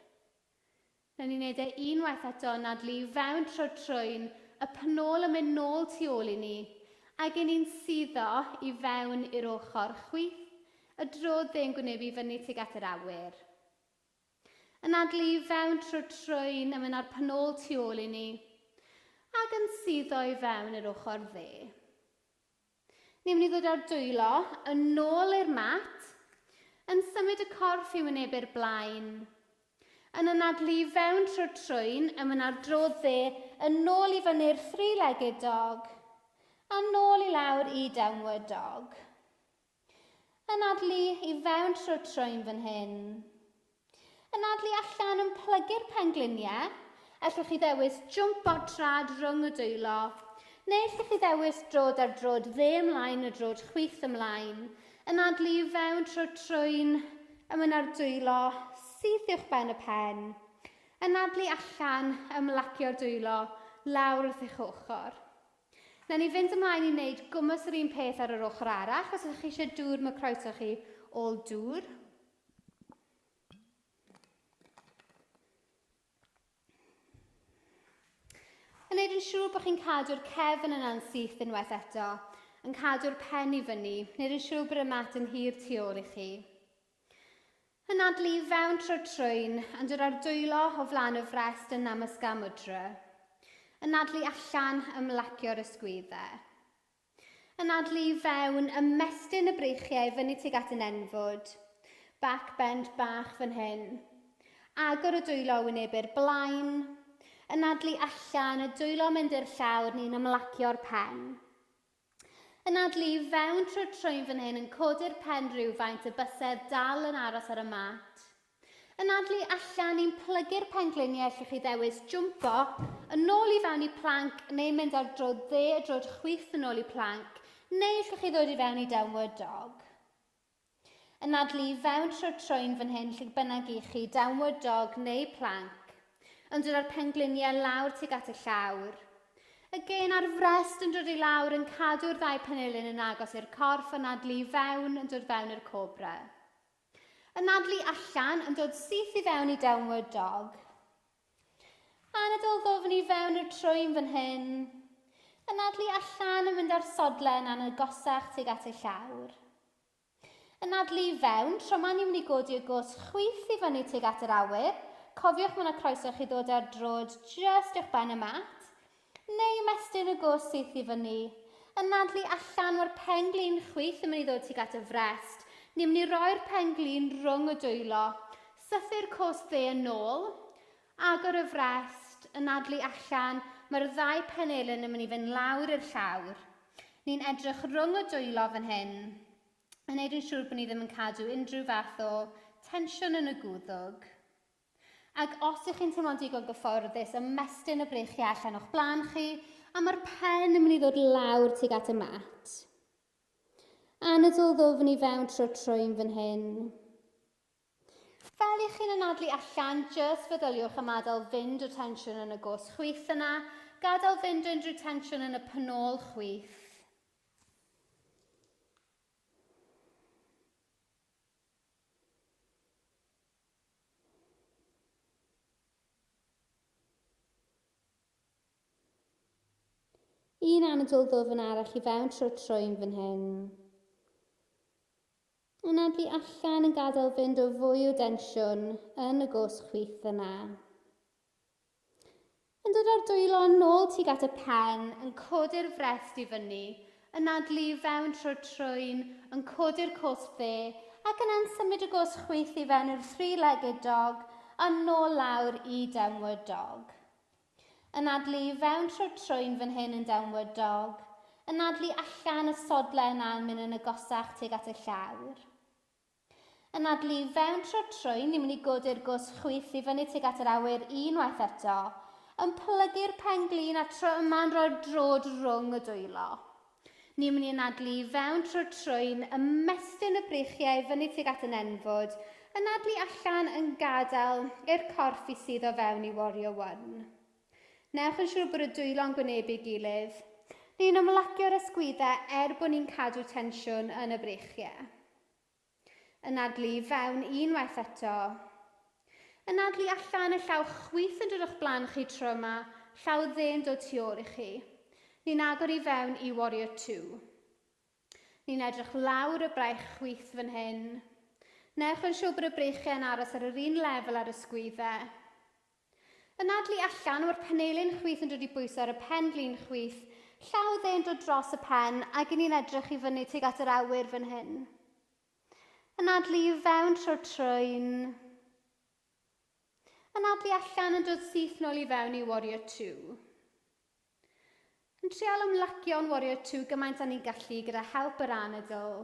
Nawn ni wneud e unwaith eto, anadlu i fewn trwy'r trwyn, y penôl yn mynd nôl tu ôl i ni, ac i ni'n suddo i fewn i'r ochr chwith, y drodd dde'n gwynebu fyny tuag at yr awyr. Anadlu i fewn trwy'r trwyn a mynd â'r penôl tu ôl i ni, ac yn suddo i fewn i'r ochr dde. Ni'n mynd i ddod â'r dwylo yn ôl i'r mat, yn symud y corff i wynebu'r blaen, yn anadlu i fewn trwy'r trwyn, yn mynd â'r dro dde yn ôl i fyny'r three-legged dog, a nôl i lawr i downward dog. Anadlu i fewn trwy'r trwyn fan hyn. Anadlu allan yn plygu'r pengliniau. Ellwch chi ddewis jwmp o'r trad rhwng y dwylo, neu ellwch chi ddewis drod ar drod dde ymlaen neu drod chwith ymlaen. Anadlu i fewn trwy'r trwyn, ymyn ar dwylo, syth uwch ben y pen. Anadlu allan, ymlacio'r dwylo, lawr wrth eich ochr. Nawn ni fynd ymlaen i wneud gwmws yr un peth ar yr ochr arall. Os ydych chi eisiau dŵr, mae croeso chi ôl dŵr. Yn neud yn siŵr bod chi'n cadw'r cefn yna'n syth unwaith eto, yn cadw'r pen i fyny, wneud yn siŵr bod y mat yn hir tu ôl i chi. Anadlu i fewn trwy'r trwyn, yn dod â'r dwylo o flaen y frest yn Namaskar Mudra. Anadlu allan, ymlacio'r ysgwyddau. Anadlu i fewn, ymestyn y breichiau fyny tuag at y nenfwd. Back bend bach fan hyn. Agor y dwylo wynebu'r blaen. Anadlu allan, y dwylo mynd i'r llawr, ni'n ymlacio'r pen. Anadlu i fewn trwy'r trwyn fan hyn, yn codi'r pen rhywfaint, y bysedd dal yn aros ar y mat. Anadlu allan, ni'n plygu'r pengliniau lle chi ddewis jwmpo yn ôl i fewn i plank neu mynd ar droed dde a droed chwith yn ôl i plank neu lle chi ddod i fewn i downward dog. Anadlu i fewn trwy'r trwyn fan hyn lle bynnag i chi, downward dog neu plank. Yn dod â'r pengliniau lawr tuag at y llawr. Y gen ar frest yn dod i lawr yn cadw'r ddau penelin yn agos i'r corff, anadlu i fewn yn dod fewn i'r cobra. Anadlu allan yn dod syth i fewn i downward dog. Anadl ddwfn i fewn i'r trwyn fan hyn. Anadlu allan yn mynd â'r sodlen a'n agosach tuag at y llawr. Anadlu i fewn, tro ma ni'n mynd i godi y gos chwith i fyny tuag at yr awyr. Cofiwch mae yna croeso chi ddod ar drod just uwch ben y mat. Neu ymestyn y gos syth i fyny. Anadlu allan, mae'r pen-glin chwith yn mynd i ddod tuag at y frest. Ni'n mynd i roi'r pen-glin rhwng y dwylo. Sythu'r cos dde yn ôl. Agor y frest, anadlu allan, mae'r ddau penelin yn mynd i fynd lawr i'r llawr. Ni'n edrych rhwng y dwylo fan hyn, yn neud yn siŵr bod ni ddim yn cadw unrhyw fath o tensiwn yn y gwddwg. Ac os ych chi'n teimlo'n digon gyfforddus, ymestyn y breichiau allan o'ch blaen chi, a mae'r pen yn mynd i ddod lawr tuag at y mat. Anadl ddwfn i fewn trwy'r trwyn fan hyn. Fel ych chi'n anadlu allan, jyst feddyliwch am adael fynd o tensiwn yn y gos chwith yna, gadael fynd unrhyw tensiwn yn y penôl chwith. Un anadl ddwfn arall i fewn trwy'r trwyn fan hyn. Anadlu allan yn gadael fynd o fwy o densiwn yn y gos chwith yna. Yn dod â'r dwylo yn ôl tuag at y pen, yn codi'r frest i fyny, anadlu i fewn trwy'r trwyn, yn codi'r cosb dde, ac yna'n symud y gos chwith i fewn i'r three-legged dog a nôl lawr i downward dog. Anadlu i fewn trwy'r trwyn fan hyn yn downward dog. Anadlu allan y sodle yna yn mynd yn agosach tuag at y llawr. Anadlu i fewn trwy'r trwyn, ni'n mynd i godi'r gwsg chwith i fyny tuag at yr awyr unwaith eto, yn plygu'r pen glin a tro yma'n rhoi'r drod rhwng y dwylo. Ni'n mynd i anadlu i fewn trwy'r trwyn, ymestyn y breichiau i fyny tuag at y nenfwd, anadlu allan yn gadael i'r corff i suddo fewn i Warrior One. Newch yn siŵr bod y dwylo'n gwynebu gilydd. Ni'n ymlacio'r ysgwyddau er bod ni'n cadw tensiwn yn y breichiau. Anadlu i fewn unwaith eto. Anadlu allan y llaw chwith yn dod o'ch blaen chi tro yma, llaw dde yn dod tu ôl i chi. Ni'n agor i fewn i Warrior 2. Ni'n edrych lawr y braich chwith fan hyn. Newch yn siŵr bod y breichiau yn aros ar yr un lefel ar y sgwyddau. Anadlu allan, mae'r penelin chwith yn dod i bwyso ar y pen-glin chwith, llaw dde yn dod dros y pen, ac i ni'n edrych i fyny tuag at yr awyr fan hyn. Anadlu i fewn trwy'r trwyn. Anadlu allan yn dod syth nôl i fewn i Warrior 2. Yn trial ymlacio'n Warrior 2 gymaint â ni'n gallu gyda help yr anadl.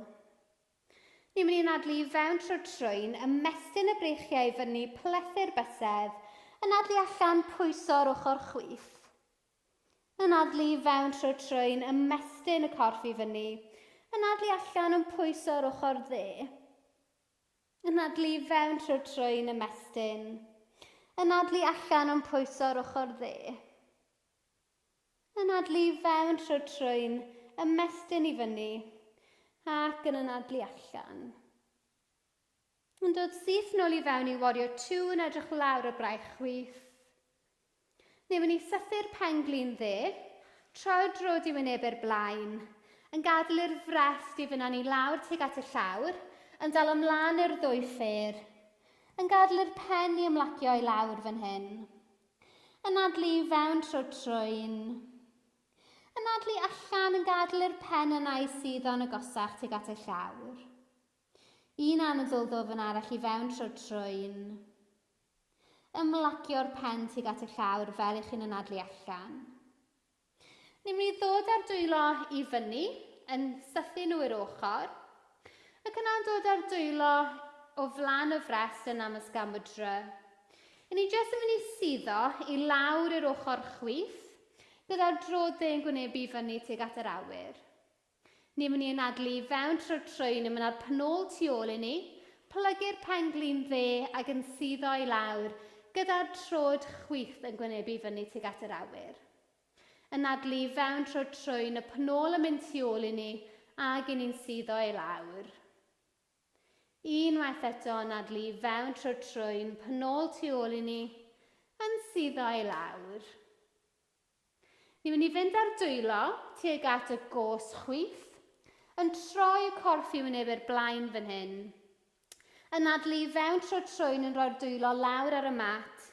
Ni'n mynd i anadlu i fewn trwy'r trwyn, ymestyn y breichiau i fyny, plethu'r bysedd, anadlu allan, pwyso'r ochr chwith. Anadlu i fewn trwy'r trwyn, ymestyn y corff i fyny, anadlu allan yn pwyso'r ochr dde. Anadlu i fewn trwy'r trwyn, ymestyn. Anadlu allan yn pwyso'r ochr dde. Anadlu i fewn trwy'r trwyn, ymestyn i fyny, ac yn anadlu allan. Yn dod syth nôl i fewn i Warrior 2 yn edrych lawr y braich chwith. Ni'n mynd i sythu'r pen glin dde, troi'r drod i wynebu'r blaen, yn gadael i'r frest i fynd â ni lawr tuag at y llawr, yn dal ymlaen i'r ddwy ffêr, yn gadael i'r pen i ymlacio i lawr fan hyn. Anadlu i fewn trwy'r trwyn. Anadlu allan yn gadael i'r pen yna i suddo'n agosach tuag at y llawr. Un anadl ddwfn arall i fewn trwy'r trwyn. Ymlacio'r pen tuag at y llawr fel i chi'n anadlu allan. Ni'n mynd i ddod â'r dwylo i fyny, yn sythu nhw i'r ochr. Ac yna'n dod â'r dwylo o flaen y frest yn Namaskar Mudra. I ni jyst yn mynd i suddo i lawr i'r ochr chwith, gyda'r droed dde yn gwynebu i fyny tuag at yr awyr. Ni'n mynd i anadlu i fewn trwy'r trwyn yn mynd â'r penôl tu ôl i ni, plygu'r pen-glin dde ac yn suddo i lawr gyda'r troed chwith yn gwynebu i fyny tuag at yr awyr. Anadlu i fewn trwy'r trwyn, y penôl yn mynd tu ôl i ni ac i ni'n suddo i lawr. Unwaith eto, anadlu i fewn trwy'r trwyn, penôl tu ôl i ni, yn suddo i lawr. Ni'n mynd i fynd â'r dwylo tuag at y gos chwith, yn troi y corff i wynebu'r blaen fan hyn. Anadlu i fewn trwy'r trwyn yn rhoi'r dwylo lawr ar y mat.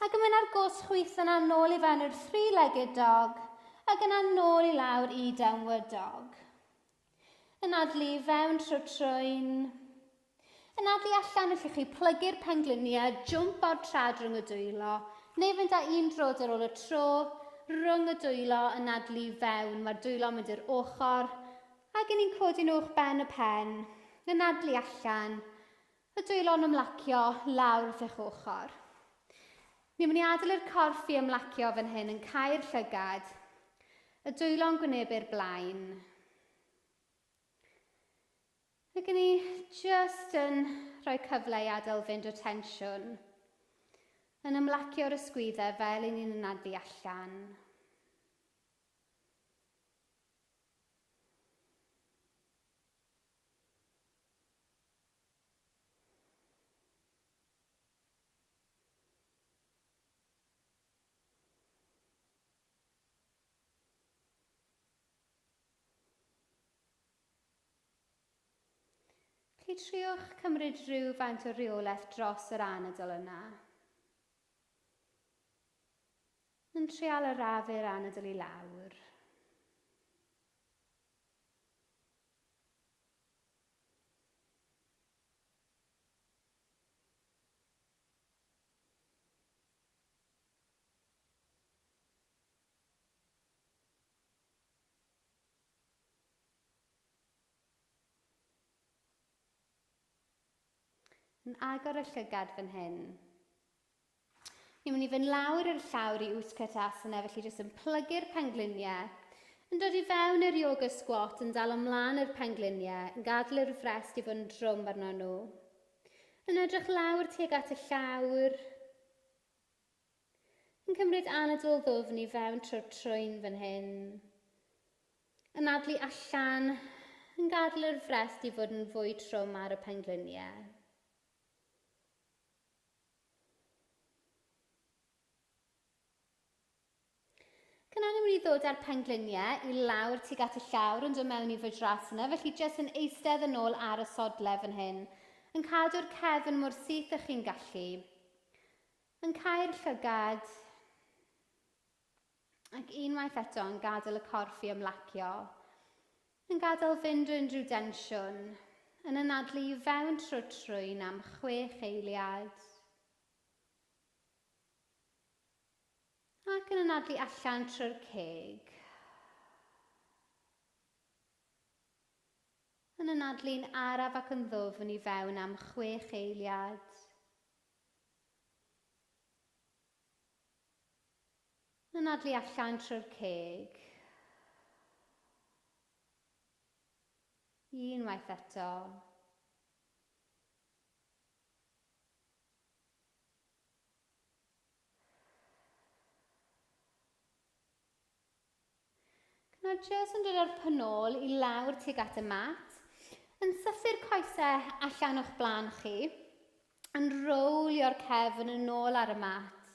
Ac yn mynd â'r gos chwith yna nôl i fewn i'r three-legged dog, ac yna nôl i lawr i downward dog. Anadlu i fewn trwy'r trwyn. Anadlu allan, allwch chi plygu'r pengliniau, jwmp o'r trad rhwng y dwylo, neu fynd â un drod ar ôl y tro, rhwng y dwylo, anadlu i fewn, mae'r dwylo'n mynd i'r ochr, ac yn ni'n codi'n uwch ben y pen, anadlu allan, y dwylo'n ymlacio lawr wrth eich ochr. Ni'n mynd i adael i'r corff i ymlacio fan hyn yn cau'r llygad, y dwylo'n gwynebu'r blaen. Ac ni jyst yn rhoi cyfle i adael fynd o tensiwn, yn ymlacio'r ysgwyddau fel i ni'n anadlu allan. Felly triwch cymryd rhywfaint o reolaeth dros yr anadl yna. Yn trial arafu'r anadl i lawr. Yn agor y llygad fan hyn. Ni'n mynd i fynd lawr i'r llawr i Utkatasana, felly jyst yn plygu'r pengliniau, yn dod i fewn i'r yoga squat, yn dal ymlaen i'r pengliniau, yn gadael i'r frest i fod yn drwm arno nhw. Yn edrych lawr tuag at y llawr, Yn cymryd anadl ddwfn i fewn trwy'r trwyn fan hyn. Anadlu allan, yn gadael yr frest i fod yn fwy trwm ar y pengliniau. Cyna ni'n mynd i ddod â'r pengliniau i lawr tuag at y llawr yn dod mewn i Vajrasana, felly jyst yn eistedd yn ôl ar y sodle fan hyn, yn cadw'r cefn mor syth â chi'n gallu. Yn cau'r llygad ac unwaith eto yn gadael y corff i ymlacio, yn gadael fynd o unrhyw densiwn, yn anadlu i fewn trwy'r trwyn am chwech eiliad. Ac yn anadlu allan trwy'r ceg. Yn anadlu'n araf ac yn ddwfn i fewn am chwech eiliad. Anadlu allan trwy'r ceg. Unwaith eto. Nawr jyst yn dod â'r penôl i lawr tuag at y mat, yn sythu'r coesau allan o'ch blaen chi, yn rowlio'r cefn yn ôl ar y mat,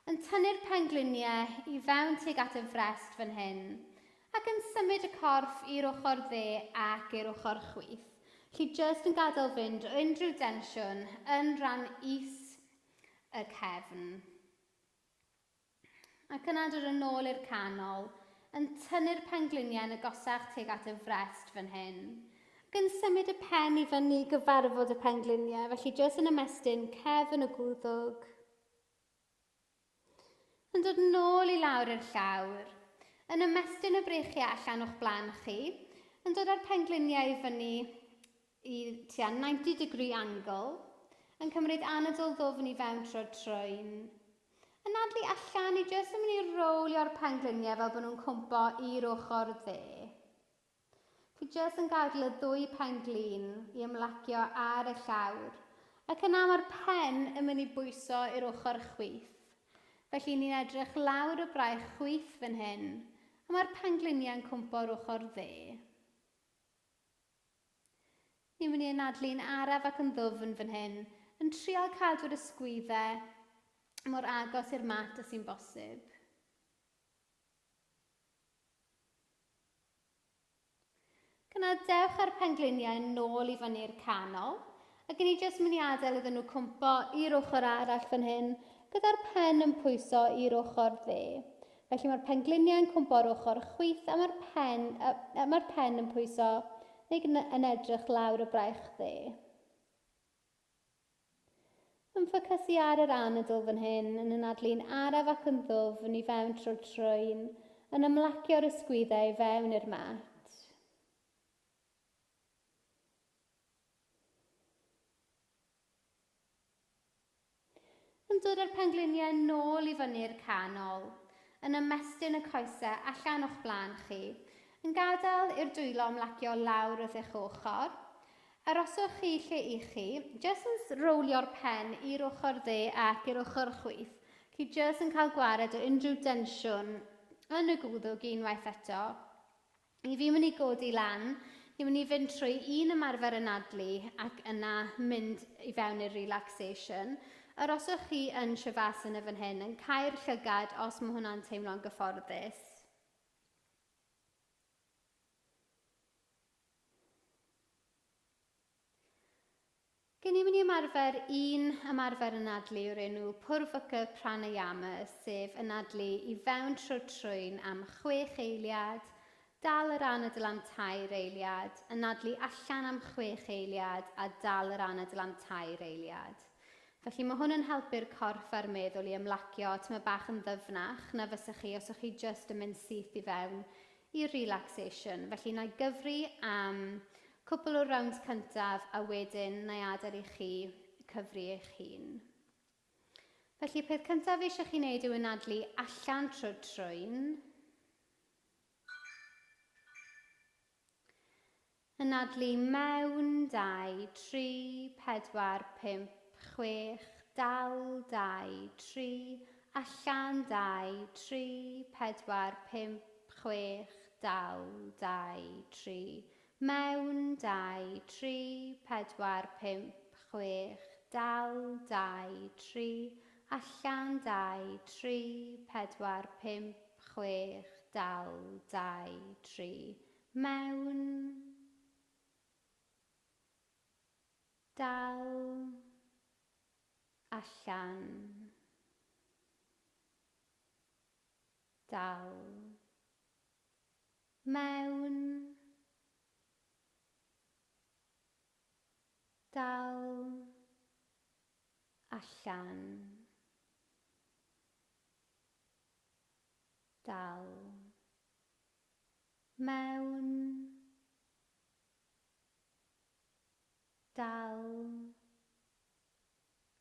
yn tynnu'r pengliniau i fewn tuag at y frest fan hyn, ac yn symud y corff i'r ochr dde ac i'r ochr chwith. Felly jyst yn gadael fynd o unrhyw densiwn yn rhan is y cefn. Ac yna dod yn ôl i'r canol, yn tynnu'r pengliniau yn agosach tuag at y frest fan hyn. Ac yn symud y pen i fyny i gyfarfod y pengliniau, felly jyst yn ymestyn cefn y gwddwg. Yn dod nôl i lawr i'r llawr. Yn ymestyn y breichiau allan o'ch blaen chi. Yn dod â'r pengliniau i fyny. i tua 90 degree angle, yn cymryd anadl ddwfn i fewn trwy'r trwyn. Anadlu allan, ni jyst yn mynd i rowlio'r pengliniau fel bod nhw'n cwmpo i'r ochr dde. Fi jyst yn gadael y ddwy penglin i ymlacio ar y llawr. Ac yna mae'r pen yn mynd i bwyso i'r ochr chwith. Felly ni'n edrych lawr y braich chwith fan hyn, a mae'r pengliniau'n cwmpo'r ochr dde. Ni'n mynd i anadlu'n araf ac yn ddwfn fan hyn, yn trial cadw'r ysgwyddau mor agos i'r mat â sy'n bosib. Cyna dewch â'r pengliniau nôl i fyny'r canol, ac ni jyst mynd i adael iddyn nhw cwmpo i'r ochr arall fan hyn, gyda'r pen yn pwyso i'r ochr dde. Felly mae'r pengliniau'n cwmpo ar ochr chwith a mae'r pen, uh, mae'r pen yn pwyso neu yn edrych lawr y braich dde. Yn ffocysu ar yr anadl fan hyn, yn anadlu'n araf ac yn ddwfn i fewn trwy'r trwyn, yn ymlacio'r ysgwyddau i fewn i'r mat. Yn dod â'r pengliniau nôl i fyny'r canol, yn ymestyn y coesau allan o'ch blaen chi, yn gadael i'r dwylo ymlacio lawr wrth eich ochr. Aroswch chi lle i chi, jyst yn rowlio'r pen i'r ochr dde ac i'r ochr chwith. Chi jyst yn cael gwared o unrhyw densiwn yn y gwddwg unwaith eto. I fi mynd i godi lan, ni'n mynd i fynd trwy un ymarfer anadlu ac yna mynd i fewn i'r relaxation. Aroswch chi yn Shavasana fan hyn, yn cau'r llygad os mae hwnna'n teimlo'n gyfforddus. Gen i mynd i ymarfer un ymarfer anadlu o'r enw Purvaka Pranayama, sef anadlu i fewn trwy'r trwyn am chwech eiliad, dal yr anadl am tair eiliad, anadlu allan am chwech eiliad a dal yr anadl am tair eiliad. Felly mae hwn yn helpu'r corff a'r meddwl i ymlacio tyma bach yn ddyfnach na fysech chi os o'ch chi jyst yn mynd syth i fewn i relaxation. Felly na i gyfri am cwpl o rounds cyntaf a wedyn na i adael i chi cyfri eich hun. Felly peth cyntaf fi eisiau chi wneud yw anadlu allan trwy'r trwyn. Anadlu mewn, 2, 3, 4, 5, 6, dal, 2, 3, allan, 2, 3, 4, 5, 6, dal, 2, 3, mewn, 2, 3, 4, 5, 6, dal, 2, 3, allan, 2, 3, 4, 5, 6, dal, 2, 3, mewn, dal, allan, dal, mewn, dal, allan, dal, mewn, dal,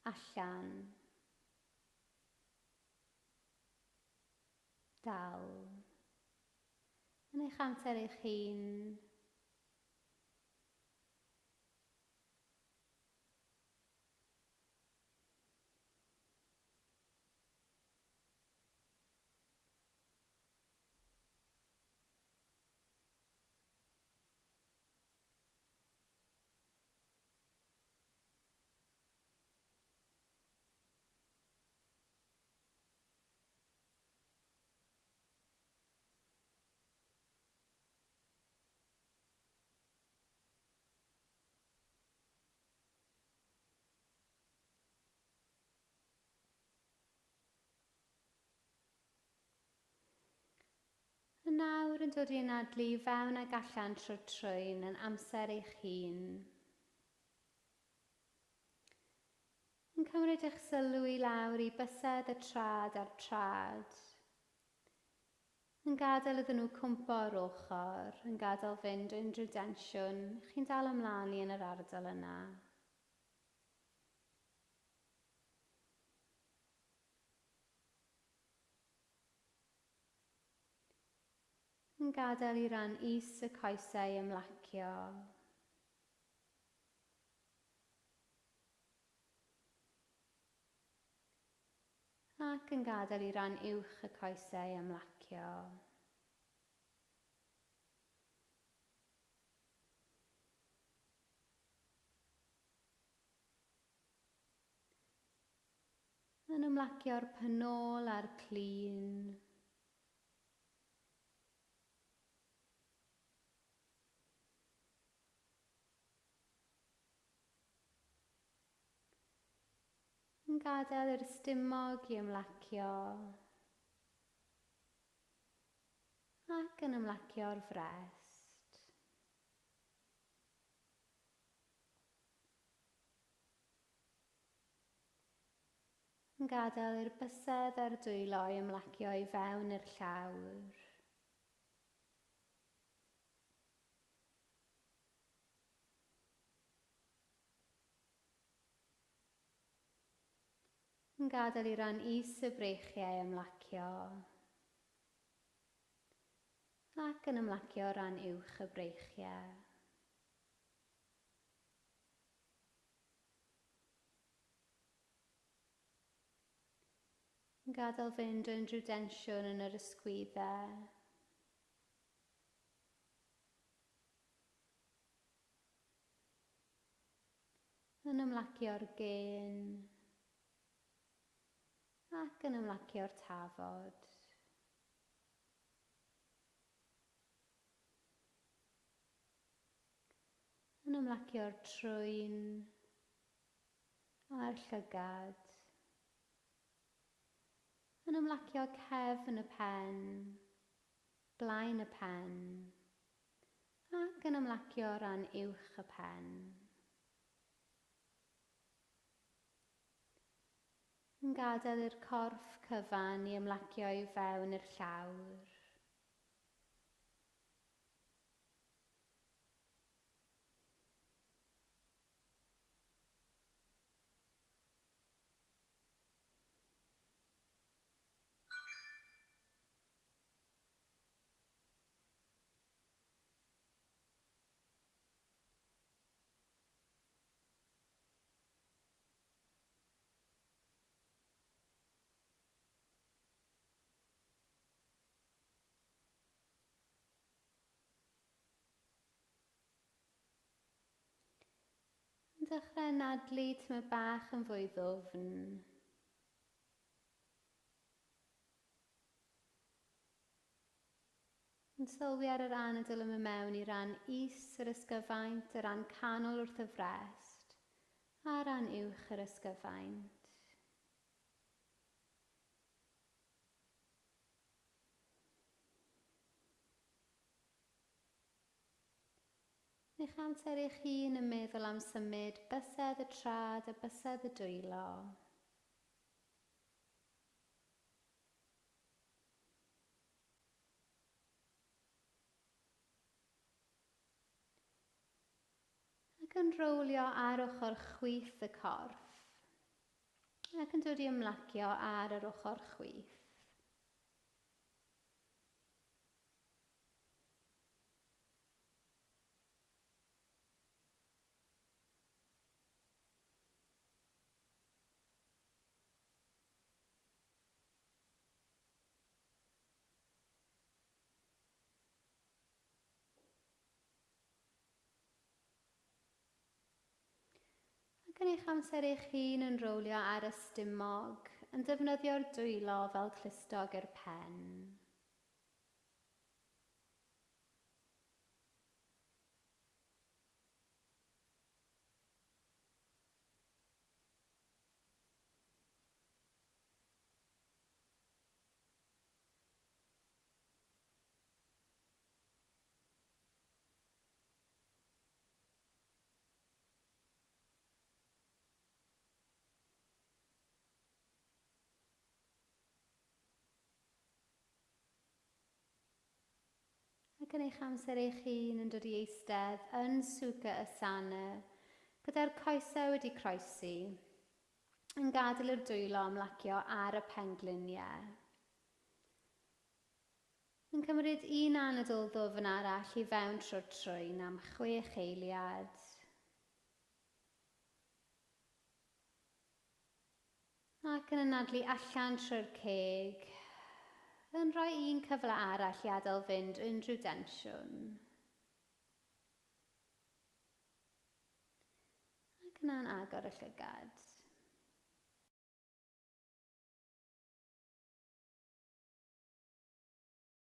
allan. Dal. Yn eich amser eich hun. A nawr yn dod i anadlu i fewn ag allan trwy'r trwyn yn amser eich hun. Yn cymryd eich sylw i lawr i bysedd y trad a'r trad. Yn gadael iddyn nhw cwmpo ar ochr, yn gadael fynd unrhyw densiwn chi'n dal ymlaen i yn yr ardal yna. Yn gadael i ran is y coesau ymlacio. Ac yn gadael i ran uwch y coesau ymlacio. Yn ymlacio'r penôl a'r clun. Yn gadael i'r stumog i ymlacio. Ac yn ymlacio'r frest. Yn gadael i'r bysedd a'r dwylo i ymlacio i fewn i'r llawr. Yn gadael i ran is y breichiau ymlacio. Ac yn ymlacio ran uwch y breichiau. Yn gadael fynd unrhyw densiwn yn yr ysgwyddau. Yn ymlacio'r gên ac yn ymlacio'r tafod. Yn ymlacio'r trwyn a'r llygad. Yn ymlacio cefn y pen, blaen y pen, ac yn ymlacio ran uwch y pen. Yn gadael i'r corff cyfan i ymlacio i fewn i'r llawr. Yn dechrau anadlu tymed bach yn fwy ddwfn. Yn sylwi ar yr anadl yn mynd mewn i ran is yr ysgyfaint, y ran canol wrth y frest, a ran uwch yr ysgyfaint. Eich amser eich hun yn meddwl am symud bysedd y trad a bysedd y dwylo. Ac yn rowlio ar ochr chwith y corff. Ac yn dod i ymlacio ar yr ochr chwith. Ac yn eich amser eich hun yn rowlio ar y stumog, yn defnyddio'r dwylo fel clustog i'r pen. Ac yn eich amser eich hun yn dod i eistedd yn Sukha Asana gyda'r coesau wedi croesi, yn gadael i'r dwylo ymlacio ar y pengliniau. Yn cymryd un anadl ddwfn arall i fewn trwy'r trwyn am chwech eiliad. Ac yn anadlu allan trwy'r ceg, yn rhoi un cyfle arall i adael fynd unrhyw densiwn. Ac yna'n agor y llygad.